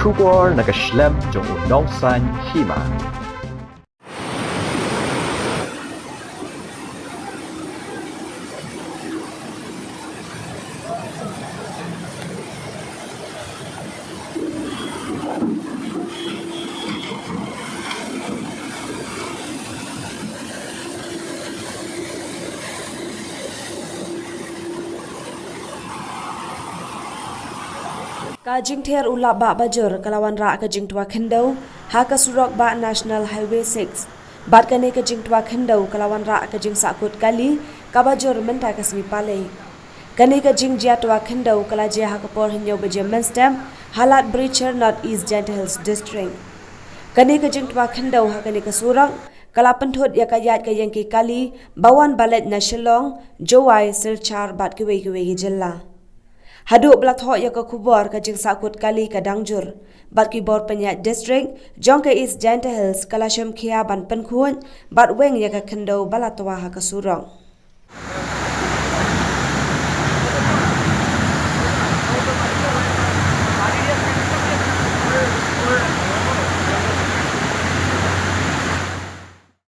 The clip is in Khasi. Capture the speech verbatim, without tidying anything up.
Khubor na ka shlem jong u nongsan hima. Ka jingther u Lapbah Bajur ka la wanrah ka jingtwa khyndew ha ka surok ba National Highway six. Bad kane ka jingtwa khyndew ka la wanrah ka jingsahkut kali kaba jur mynta ka sngi Palei. Kane ka jingjia twa khyndew ka la jia ha ka por hynñiew baje mynstep ha Lad Bri Chyrnod, East Jaintia Hills District. Kane ka jingtwa khyndew ha kane ka surok ka la pynthut ïa ka ïaid ka ïeng ki kali ba wan ba leit na Shillong, Jowai, Silchar bad kiwei kiwei ki jylla. Haduh ba la thoh ïa ka khubor ka jingsahkut kali ka dang jur, bad ki bor pynïaid district jong ka East Jaintia Hills ka la shim khia ban pynkhuid bad weng ïa ka khyndew ba la twa ha ka surok.